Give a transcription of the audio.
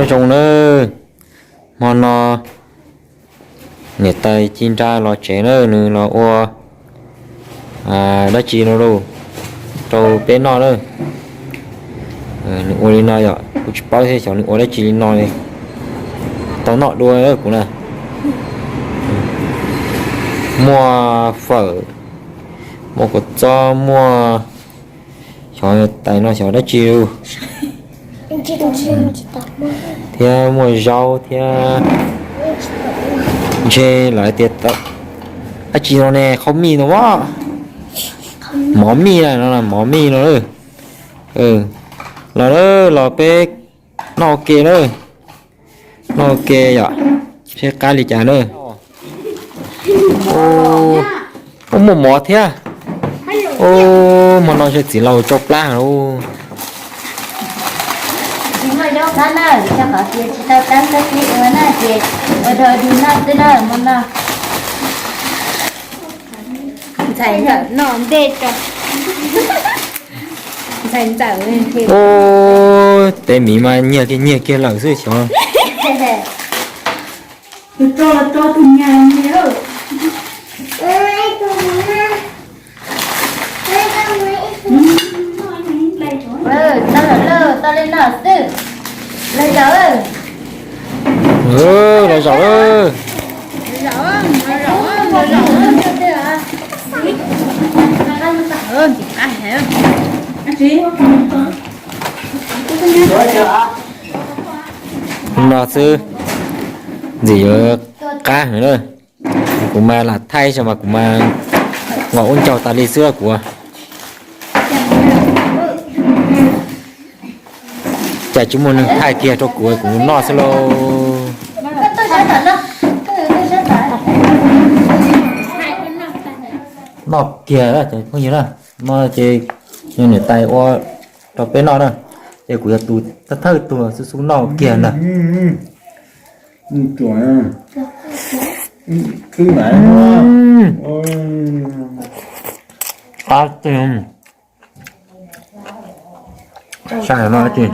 Zoo nawb, hmo no niam tais ci nra los tsev na, nws los ua dab tsi no lauj, rau peb noj na. Nws ua li no yom, kuv tsis paub thiab xyov nws ua dab tsi li no li. Tau noj dua kuv na. Muaj fawm, muaj kua txob, muaj xyov tais no xyov dab tsi thiab, muaj zaub thiab. Ntshe lawv tias dab tsi no ne, qhov mij no a, mov mij no, mov mij no. Los, los peb noj ua ke na, noj ua ke yom, seb qab li cas na. Ua muaj mov thiab. Hmo no ntshe txiv laus tsau plab lauj. Ntxhais ntxawm noj ntej tso. Ntxhais ntxawm. Ub, tej miv mas nyiag kiag nyiag kiag lawm xwb xyov. Tau lawm, tau li no xwb. Los zaum. Los zaum. No xwb, ntxim yuav qab heev na. Kuv mas lam thaij xwb mas kuv mas nqos ua ncaug tas li xwb kuv. Cas tsis muaj neeg thaij kiag rau kuv, kuv noj xwb lauj. Noj kiag cov phooj ywg na, no ces yog niam tais ua rau peb noj na, ces kuv yog tus thawj tug xub xub noj kiag ntag. Qab tiag. Saib no tiag.